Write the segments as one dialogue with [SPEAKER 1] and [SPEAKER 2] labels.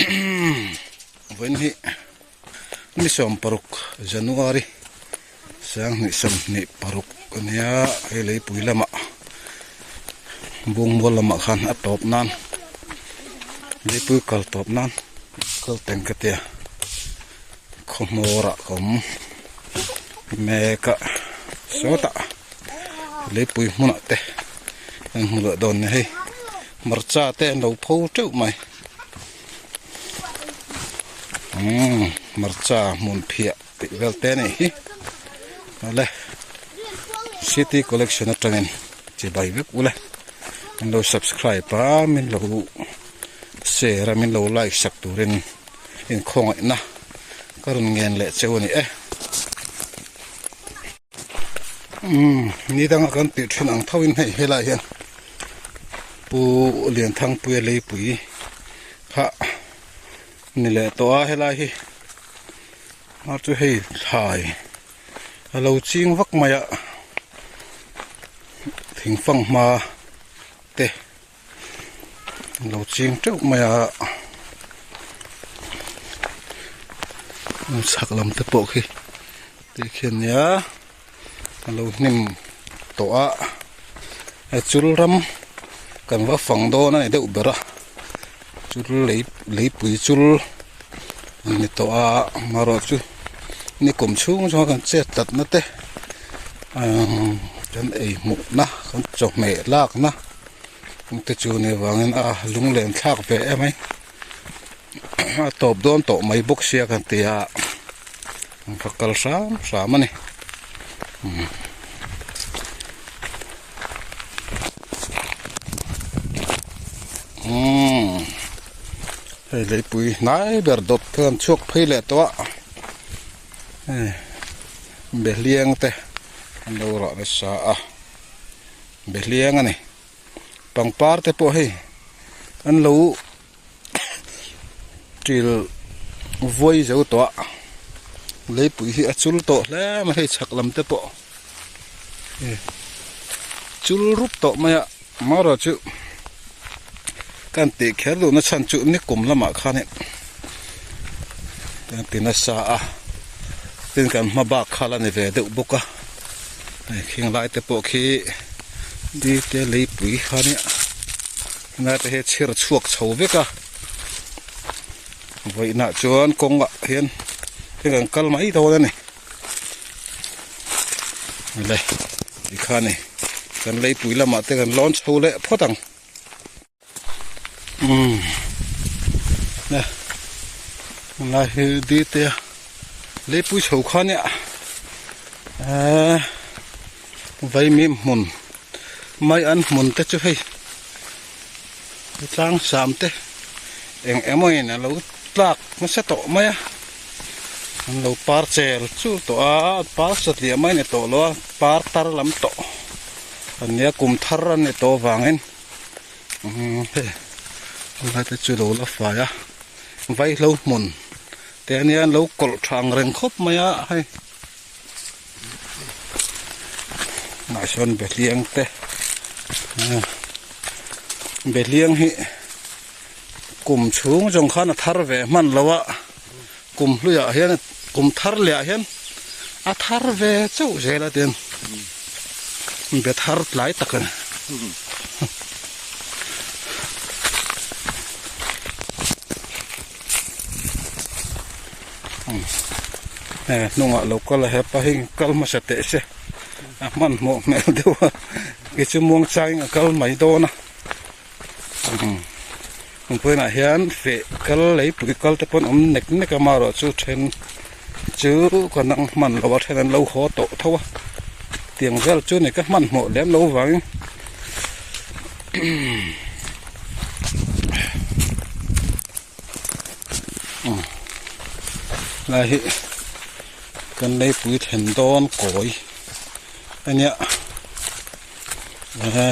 [SPEAKER 1] Vawiin hi ni 16 January 2026 a nia hei leipui lamah bungmual lamah khan a tawp nan leipui kal tawp nan kal teng ka tia khaw hmawrah ka awm mek a sawtah leipui hmunah te an hmu leh dawn a ni hei hmarcha te an lo pho teuh mai umm hmarcha hmun phiah tih vel te a nih hi awle city collection atangin chibai vek ule min lo subscribe a min lo share a min lo like sak turin inkhawngaihna ka rawn ngen leh cheu a ni e. Umm ni danga kan tih thin ang tho in hei helai hian pu Lianthangpuia leipui kha ni leh tawh a helai hi a chu hei thlai a lo ching vak mai a thing fanghma te. Lo ching teuh mai a chhak lam te pawh khi tih khi a nia a lo hnim tawh a he chul ram kan va fang dawn a ni deuh ber a chul lei leipui chul a ni tawh a amaherawhchu ni kum chhung chhung a kan chet tlat na te ahh kan ei hmuh na kan chawhmeh lak na. Te chu ni vangin a lunglen thlak ve em mai a tawp dawn tawh mai bawk sia kan ti a ka kal hram hram a ni umm hei leipui hnai ber dawt khan chhuak phei leh tawh a hei behliang te an lo rah nasa a. Behliang a ni. Pangpar te pawh hei an lo ṭil vuai zo tawh a, leipui hi a chul tawh hle mai hei chhak lam te pawh chul rup tawh mai a amaherawh chu kan tih kher duhna chhan chu nikum lamah khanin kan ti nasa a tin kan hma bak kha la ni ve deuh bawk a. Hei khing lai te pawh khi di te leipui kha nia helai te hi chhir chhuak chho vek a vawiinah chuan kawngah hian hei kan kal mai dawn a ni awle tikhan ni kan leipui lamah te kan lawn chho leh phawt ang. Umm nè lai hi di te a leipui chho kha nia eee vaimim hmun mai an hmun te chu hei tlang sam te eng emaw in alo tlak nasa tawh mai a an lo par chel chul tawh a par satliah mai a ni tawh lo a par tar lam tawh a nia kum thar a ni tawh avangin. Hei helai te chu lo la fai a vaihlo hmun te ania an lo kawlh tha ang reng khawp mai a hei tunah sawn behliang te behliang hi kum chhung zawng khan a thar ve hman lo a kum hluiah hian kum thar leh ah hian a thar ve chauh zel a tin be thar tlai tak a ni. Hei hnungah lo kal a hepa hi kal hmasa teh se a hmanhmawh hmel deuh a kei chu muangchangin a kal mai dawn a. Kumpuiinah hian feh kal leipui kal te pawh an awm nek nek a amaherawhchu then chu ka nang hman lo a then an lo haw tawh tho a tiang vel chu ni ka hmanhmawh lem lo vangin lai hi kan leipui then dawn kawi a nia. Ehe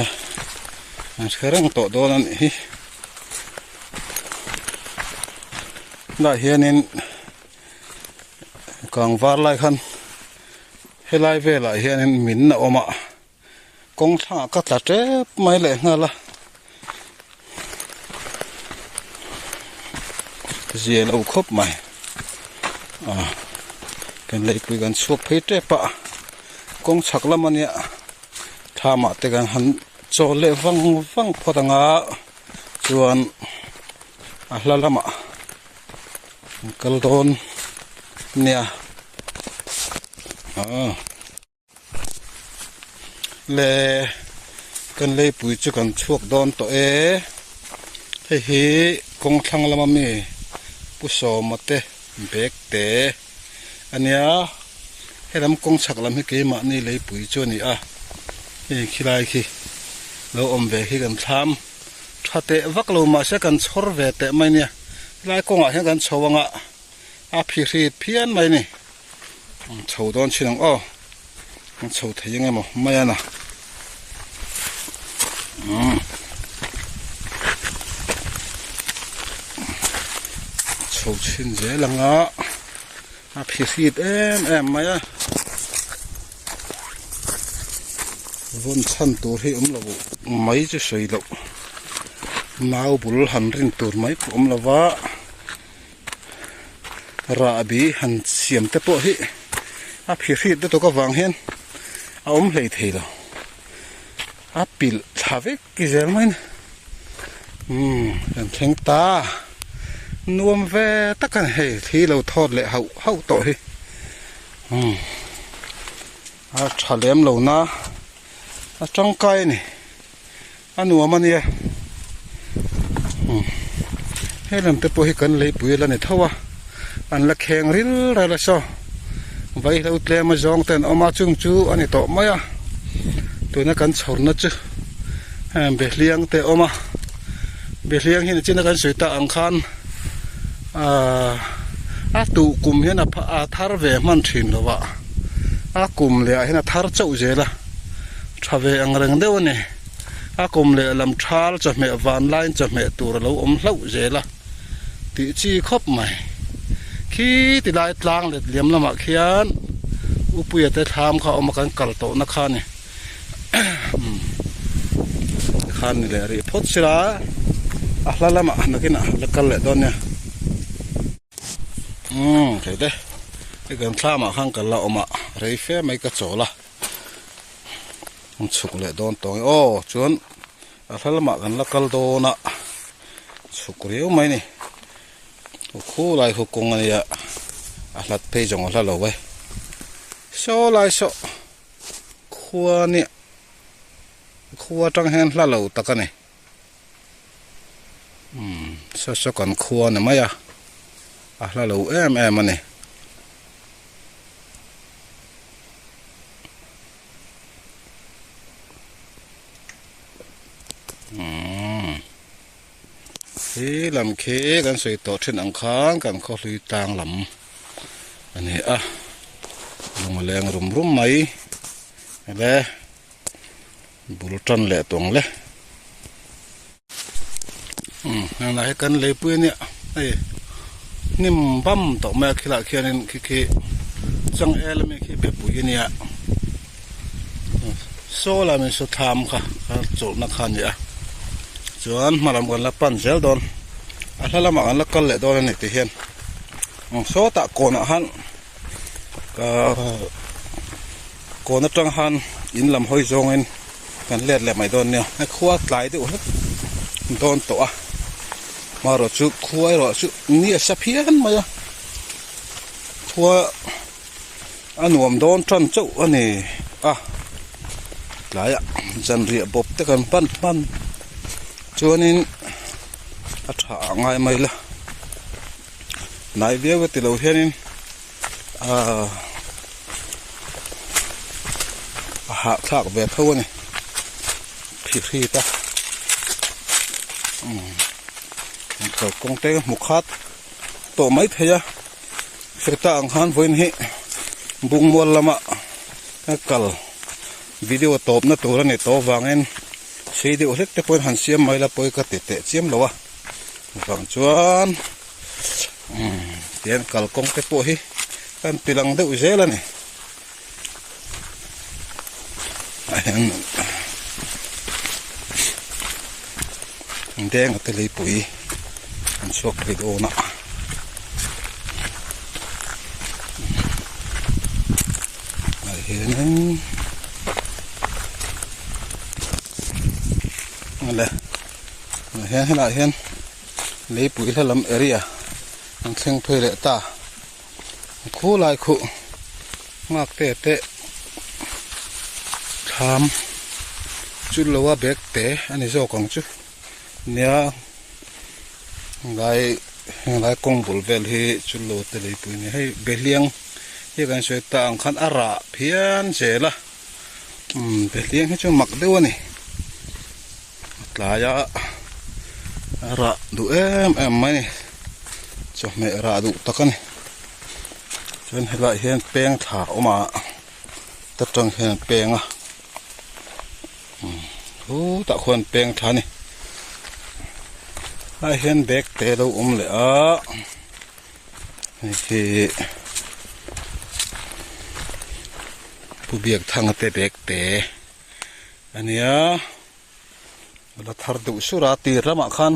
[SPEAKER 1] an hre reng tawh dawn a nih hi tunah hianin kang var lai khan helai velah hianin min a awm a kawng thlangah ka tla tep mai leh nghal a. Zia lo khawp mai. Ah kan leipui kan chhuak phei tep a, kawng chhak lam a nia thlamah te kan han chawl leh vang vang phawt ang a chuan a hla lamah an kal dawn nia ah. Le kan leipui chu kan chhuak dawn tawh e hei hi kawng thlang lama mi pu sawma te bag te a nia helam kawng chhak lam hi keimahni leipui chu a ni a hei khilai khi lo awm ve khi kan thlam tha teh vak lo mahse kan chhawr ve teh mai nia helai kawngah hian kan chho anga a phihrit phian mai a ni. Chho dawn chin ang aw an chho thei eng emaw mai a na chho chhin zel ang a a phihrit em em mai a vawn chhan tur hi awm lo mai chu sawi loh nau bul han rin tur mai pawh awm lo va. Rahbi han siam te pawh hi a phihrit lutuk avang hian a awm hlei thei lo a pilh thla vek ki zel mai a ni umm kan thleng ta nuam ve tak a ni hei thli lo thawt leh hauh hauh tawh hi umm a tha lem lo na a tangkai a ni. A nuam a nia he lam te pawh hi kan leipui la ni tho a an la kheng ril rel a saw vaihlo tlem a zawng te an awm a chung chu a ni tawh mai a tuna kan chhawrna chu heng behliang te a awm a behliang hi nichina kan sawi tak ang khan ahh a tuh kum hian a thar ve hman thin lo a a kum leh ah hian a thar chauh zel a. Tha ve ang reng deuh a ni. A kum leh lam thal chawhmeh van laiin chawhmeh tur a lo awm hlauh zel a tih chi khawp mai. Khi ti lai tlang let liam lamah khian Upuia te thlam kha a awm a kan kal tawhna kha a ni. Khan ni leh rih phawt sila a hla lamah nakinah la kal leh dawn nia. Umm thei te hei kan thlamah khan kal la awm a rei fe mai ka chawl a. An chhuk leh dawn tawh ang e aw chuan a hla lamah kan la kal dawn a chhuk riau mai a ni khulai khu kawng a nia a hlat phei zawng a hla lo e saw lai saw khua nia khua atang hian hla lo tak a ni umm saw saw kan khua a ni mai a a hla lo em em a ni. Hi lam khi kan sawi tawh thin ang khan kan khaw hlui tlang lam a ni a lung a leng rum rum mai ele bul tan leh tawng le umm heng lai hi kan leipui a nia hei hnim bam tawh mai a khilah khianin khi khi changel ami khi bepui a nia saw lai mai saw thlam kha kha chawlhna kha a ni a chuan hma lam kan la pan zel dawn a hla lamah kan la kal leh dawn a ni tih hian sawtah kawnah khan Kawn atang khan in lam hawi zawngin kan let leh mai dawn nia hei khua tlai deuh hlek dawn tawh a marawh chu khua erawh chu ni a sa phian mai a khua a nuam dawn tan chauh a ni a tlaiah zanriah bawp te kan pan hman chuanin a tha ah ngai mai la hnai viau e tilo hianin. Ahh a hahthlak ve tho a ni phihrit a umm kalkawng te hmu khat tawh mai thei a heta ang khan vawiin hi bungmual lama ka kal video tawpna tur a ni tawh avangin sei deuh hlek te pawhin han siam mai la pawi ka ti teh chiam lo a vang chuan. Umm tihian kalkawng te pawh hi kan ti lang deuh zel a ni ah hian denga te leipui an chhuak phei dawn a. Tihianin awle tah hian helaiah hian leipui hla lam area an thleng phei leh ta khulai khuh nghak te te thlam chu lo a bag te a ni zawk ang chu nia helai helai kawng bul vel hi chu lo te leipui a ni hei behliang hi kan sawi ta ang khan a rah phian zel a umm behliang hi chu mak deuh a ni a tlai a a rah duh em em mai a ni chawhmeh rah duh tak a ni chuan helaiah hian peng thla a awm a ta tang hian an peng a umm khutah khuan peng thla a ni helaiah hian bag te a lo awm leh a hei hi Pu Biakthanga te bag te a nia a la thar deuh sur a tir lamah khan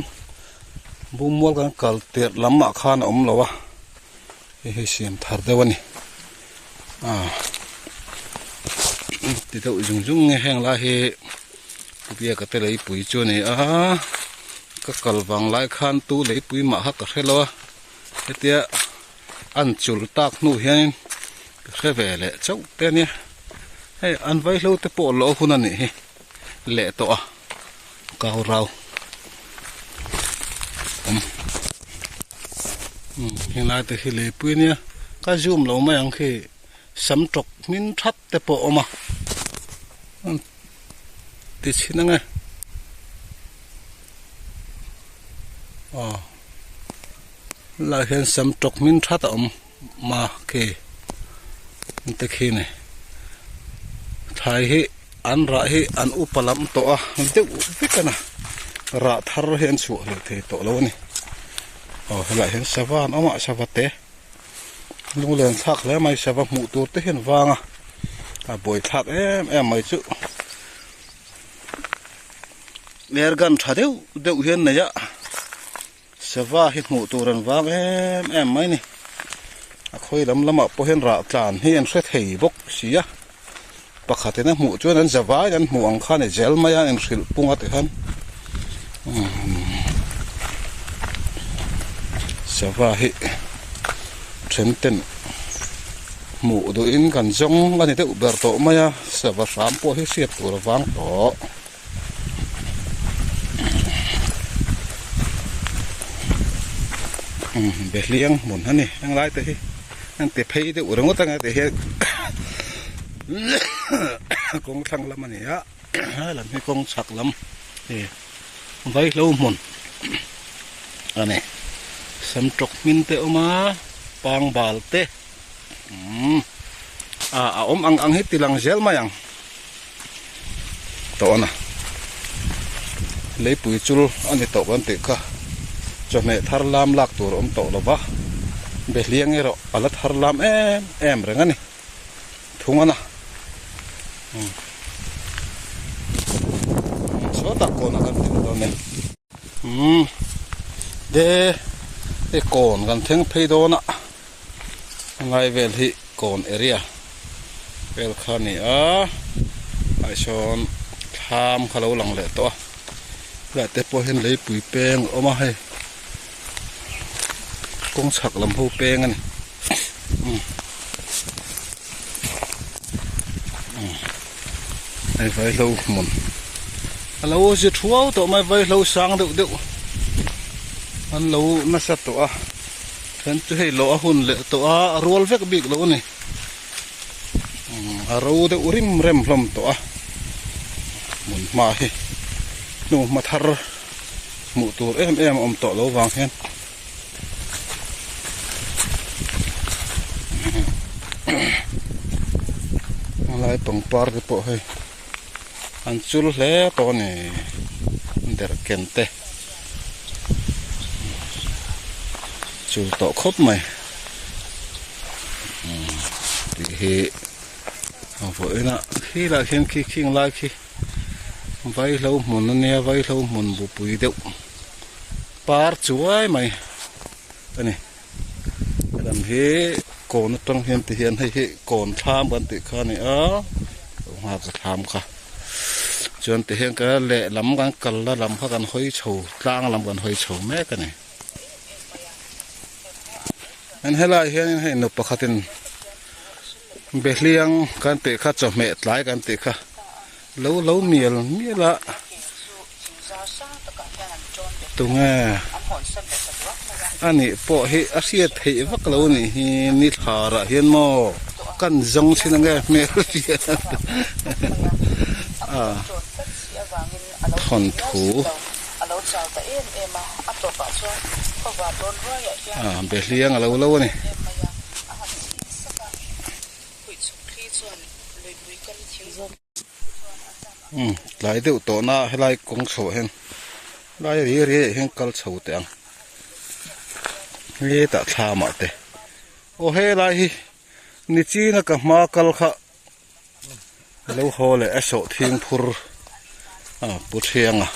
[SPEAKER 1] bungmual kan kal tirh lamah khan a awm lo a hei hi siam thar deuh a ni ah ti deuh zung zung nge heng lai hi Pu Biaka te leipui chu a ni a ka kal vang lai khan tu leipui mah kha ka hre lo a hetia an chul tak hnu hianin ka hre ve leh chauh te a nia hei an vaihlo te pawh lawh hun a nih hi leh tawh a kau rau awm umm helai te hi leipui a nia ka zoom lo mai ang khi sam tawk hmin that te pawh a awm a ti chhin ang e aw helaiah hian sam tawk hmin that a awm ma khi te khi ni thlai hi an rah hi an upa lam tawh a deuh vek a na rah thar hi an chhuah hlei thei tawh lo a ni aw helaiah hian sava an awm a sava te lunglen thlak hle mai sava hmuh tur te hian vang a a buai thlak em em mai chu airgun tha deuh deuh hian nei a. Sava hi hmuh tur an vang em em mai ni. A khawi lam lamah pawh hian rah tlan hi an hre thei bawk si a. Pakhatin a hmuh chuan an zavaiin an hmuh ang kha a ni zel mai a, inhrilh pung a ti khan. Sava hi then ten hmuh duhin kan zawng a ni deuh ber tawh mai a, sava hram pawh hi hriat tur a vang tawh. Behliang hmun a ni heng lai te hi an ti phei deuh ringawt ang a ti hian kawng thlang lam a ni a helai lam hi kawng chhak lam hei vaihlo hmun a ni samtawk hmin te a awm a pangbal te umm a awm ang ang hi ti lang zel mai ang. Tawh a leipui chul a ni tawh kan tih kha chawhmeh thar lam lak tur a awm tawh lo va behliang erawh a la thar lam em em reng a ni thung a na sawtah kawnah kan tih dawn e umm de hei kawn kan thleng phei dawn a. A ngai vel hi kawn area vel kha a ni a ah sawn thlam kha lo lang leh tawh a helaiah te pawh hian leipui peng a awm a hei kawng chhak lam ho peng a ni umm hei vaihlo hmun a lo zi thuau tawh mai vaihlo sang deuh deuh an lo nasa tawh a. Then chu hei lawh a hun leh tawh a, a rual vek bik lo a ni. A ro deuh rim rem hlawm tawh a, hmun hma hi hnu hma thar hmuh tur em em a awm tawh lo vang hian. Helai pangpar te pawh hei an chul hle tawh a ni derhken te. Chul tawh khawp mai tih hi a vawiin a khi lah khian khi khing lai khi vaihlo hmun a nia vaihlo hmun bupui deuh par chuai mai a ni helam hi. Kawn atang hian ti hian hei hi kawn thlam kan tih kha a ni a lo nghak a thlam kha chuan ti hian ka lehlam kan kal la lam kha kan hawi chho tlang lam kan hawi chho mek a ni an helai hianin hei nu pakhatin behliang kan tih kha chawhmeh tlai kan tih kha lo lo mial mial a tunge anih pawh hi a hriat theih vak lo anih hi ni thlarah hian maw kan zawng chin ange hmel hriat a thawnthu a behliang a lo lo a ni. Umm tlai deuh tawh na helai kawng chho ah hian helai riai riai ah hian kal chho teh ang hetah thlam ah te aw helai hi nichina ka hma kal kha lo haw leh a sawh thing phur a pu thianga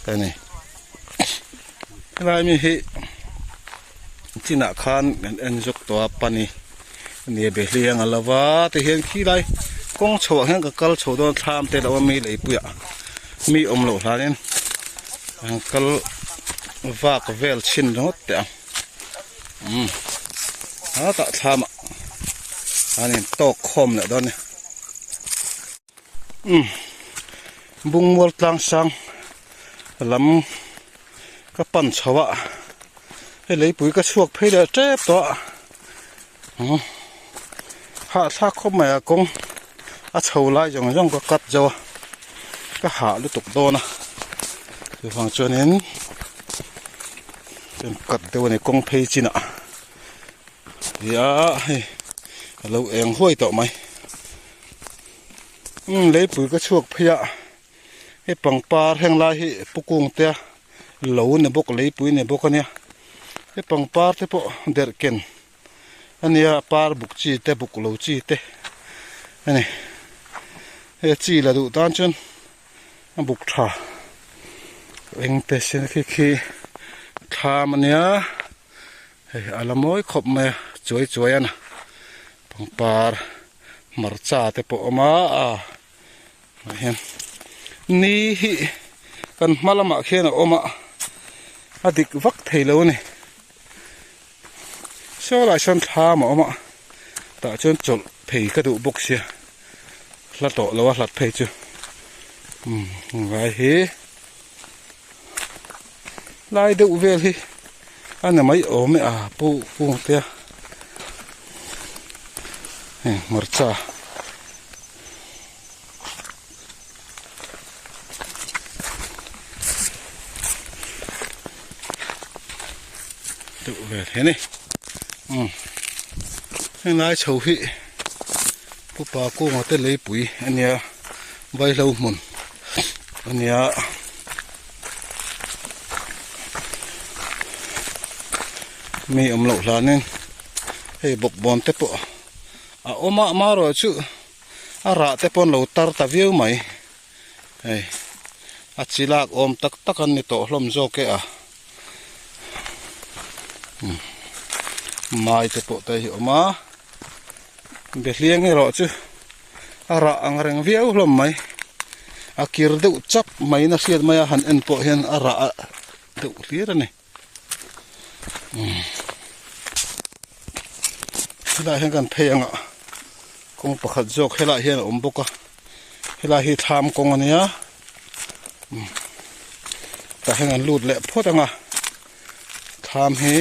[SPEAKER 1] a ni helai mi hi chinah khan kan en zawk tawh a pani. Nia behliang a lo va tihian khilai kawng chho ah hian ka kal chho dawn thlam te lo a mi leipuiah mi awm loh hlanin an kal vak vel chhin ringawt teh ang umm hetah thlam ah an in tawk khawm leh dawn a ni umm bungmual tlang sang lam ka pan chho a hei leipui ka chhuak phei leh tep tawh a umm hahthlak khawp mai a kawng a chho lai zawng zawng ka cut zo a ka hah lutuk dawn a chuvang chuanin cut deuh a ni kawng phei chinah nia hei a lo eng huai tawh mai umm leipui ka chhuak phei a. Hei pangpar heng lai hi pu kung te lo ni bawk leipui ni bawk a nia hei pangpar te pawh derh ken a nia par buk chi te buk lo chi te a ni hei chi la duh tan chuan a buk tha eng te sen khi khi thlam a nia hei a la mawi khawp mai a chuai chuai a na pangpar hmarcha te pawh a awm a a. Ah hian ni hi kan hma lamah khian a awm a a dik vak thei lo a ni saw lai sawn thlam a awm a tah chuan chawlh phei ka duh bawk sia hla tawh lo a hlat phei chu umm vai hi lai deuh vel hi a ni mai awm e a pu kung te a heng hmarcha. Deuh vel hi a ni umm henglai chho hi pupa kunga te leipui a nia vaihlo hmun a nia. Mi awm loh hlanin hei bawkbawn te pawh a awm a amaherawh chu a rah te pawh an lo tar ta viau mai hei a chi lak awm tak tak an ni tawh hlawm zawk e a umm mai te pawh te hi a awm a behliang erawh chu a rah ang reng viau hlawm mai a kir deuh chap mai in a hriat mai a han en pawh hian a rah deuh hlir a ni. Helaiah hian kan phei ang a kawng pakhat zawk helaiah hian a awm bawk a helai hi thlam kawng a nia tah hian kan lut leh phawt ang a thlam hi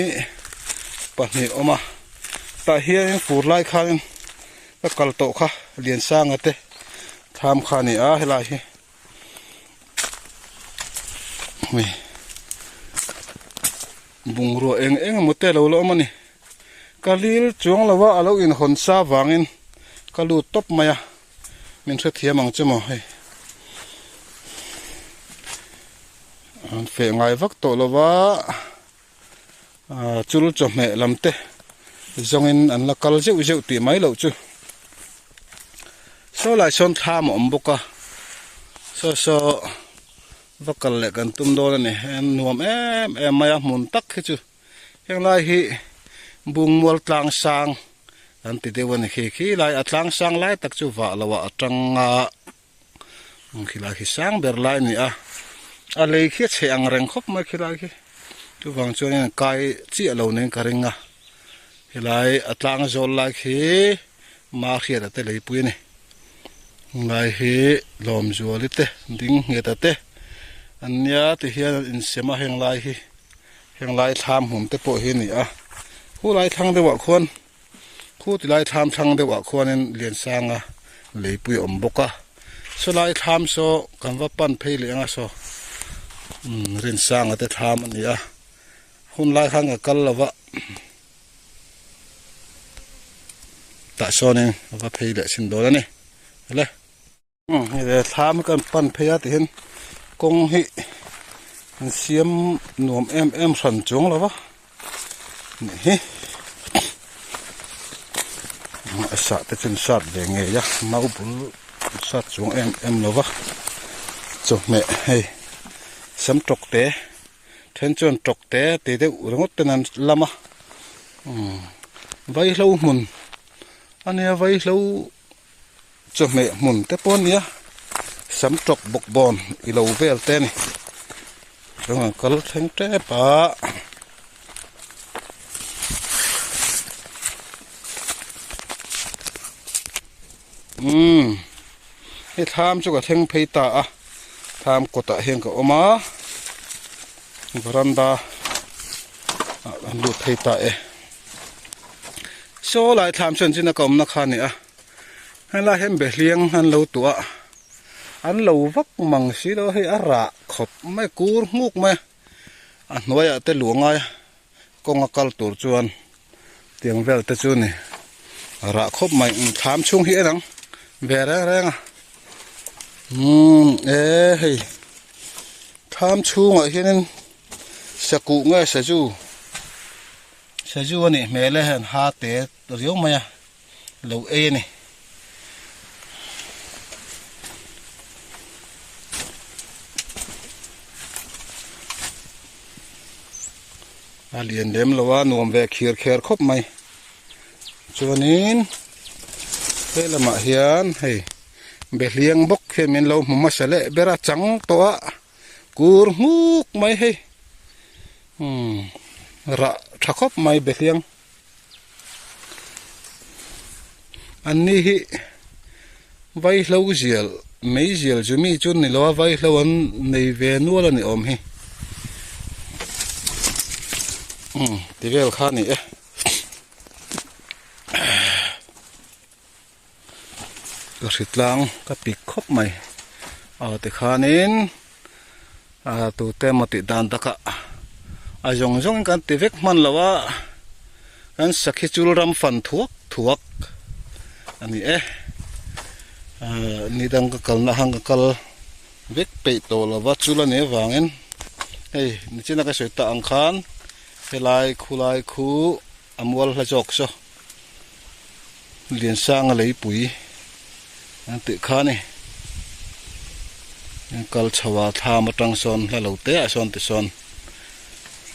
[SPEAKER 1] pahnih a awm a tah hian fur lai khan ka kal tawh kha Liansanga te thlam kha a ni a helai hi. Hei bungrua eng eng emaw te alo la awm a ni ka ril chuang lo a alo inhawn sa vangin ka lut tawp mai a min hrethiam ang che maw hei an feh ngai vak tawh lo va ah chul chawhmeh lam te zawngin an la kal zeuh zeuh tih mai loh chu saw lai sawn thlam a awm bawk a saw saw va kal leh kan tum dawn a ni heng nuam em em mai a hmun tak hi chu heng lai hi bungmual tlang sang. An ti deuh a ni khi. Khi lai a tlang sang lai tak chu vah loh ah a tang a, khi lai khi sang ber lai a ni a. A lei khi a chhe ang reng khawp mai khi lai khi. Chuvang chuanin an kai chiah lo niin ka ring a. Helai a tlang zawl lai khi Mahriata te leipui a ni. Helai hi Lawmzuali te Dingngheta te an nia ti hian an insem a heng lai hi. Heng lai thlam hmun te pawh hi a ni a, khu lai thlang deuhah khuan khu ti lai thlam thlang deuhah khuanin Liansanga leipui a awm bawk a, saw lai thlam saw kan va pan phei leh anga saw umm Rinsanga te thlam a ni a, hun lai khan ka kal lo va tah sawnin a va phei leh chhin dawn a ni le. Hei thlam hi kan pan phei a tihian kawng hi an siam nuam em em hran chuang lo va nih hi a sah te chu an sat ve ngei a mau bul an sat chuang em em lo va chawhmeh hei sam tawk te then chuan tawk te ti deuh ringawt ten an lam a vaihlo hmun a nia vaihlo. Chawhmeh hmun te pawh a nia sam tawk bawk bawn i lo vel te a ni chuan an kal thleng tep a. Umm hei thlam chu ka thleng phei ta a thlam kawtah hian ka awm a veranda ah an lut phei ta e. Saw lai thlam chuan chin a ka awmna kha a ni a helai hian behliang an lo tuah a an lo vak mang si lo hei a rah khawp mai kur hmuk mai a hnuaiah te luh angai a kawng a kal tur chuan tiang vel te chu a ni a rah khawp mai thlam chhung hi en ang ve reng reng a umm e hei thlam chhungah hianin sakuh nge sazu. Sazu a nih hmel e an ha te riau mai a lo ei a ni. A lian lem lo a nuam ve khir kher khawp mai chuanin he lamah hian hei behliang bawk hian min lo hmu hmasa leh ber a chang tawh a kur nghuk mai hei. Umm rah tha khawp mai behliang an ni hi vaihlo zial mai zial chu mi chu ni lo a vaihlo an nei ve nual a ni awm hi umm ti vel kha a ni e. Ka hritlang ka pik khawp mai aw tikhanin ah tute emaw tih dan takah a zawng zawngin kan ti vek hman lo a kan sakhi chul ram fan thuak thuak a ni e ah ni dang ka kalna hang ka kal vek peih tawh lo va chul a nih avangin hei nichina ka sawi tak ang khan helai khulai khu a mual hla zawk saw. Liansanga leipui an tih kha a ni kal chho a thlam atang sawn hla lo te ah sawn tisawn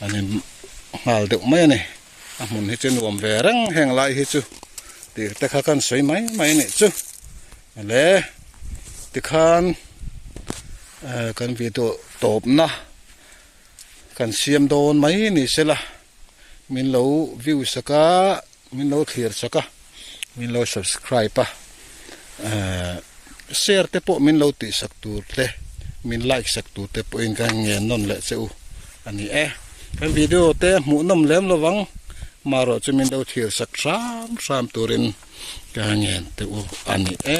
[SPEAKER 1] an in nghal deuh mai a ni a hmun hi chu nuam ve reng heng lai hi chu tih te kha kan sawi mai mai a nih chu le tikhan eh kan video tawpna kan siam dawn mai ni sela min lo view sak a. Min lo thlir chak a, min lo subscribe a, share te pawh min lo tih sak tur te, min like sak tur te pawhin ka ngen nawn leh che u a ni e. Kan video te hmuh nawm lem lo vang, marawh chu min lo thlir sak hram hram turin ka ngen te u a ni e.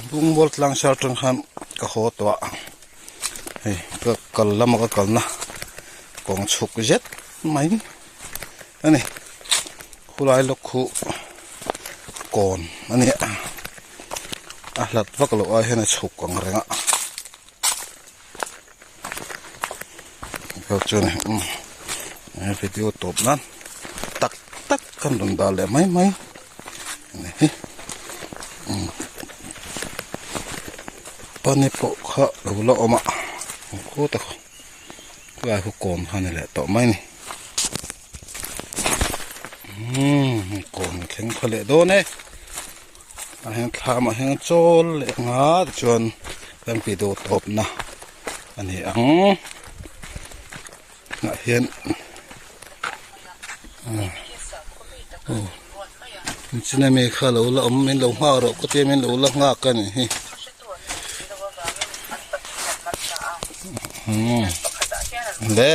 [SPEAKER 1] Bungmual tlang sar tang khan ka haw tawh a hei ka kal lama ka kalna kawng chhuk zet mai a ni khulai lawk khu kawn a ni a a hlat vak loh ai hian a chhuk ang reng a chuan video tawp nan tak tak kan rawn dah leh mai mai a ni hi pani pawh kha lo la awm a khuta khaw khulai khu kawm kha a ni leh tawh mai a ni. Umm kawn thleng kha leh dawn e tah hian thlam ah hian chawl leh nga tichuan kan video tawp na a ni ang tah hian aw china mi kha lo la awm min lo nghak rawh ka tia min lo la nghak a nih hi umm le.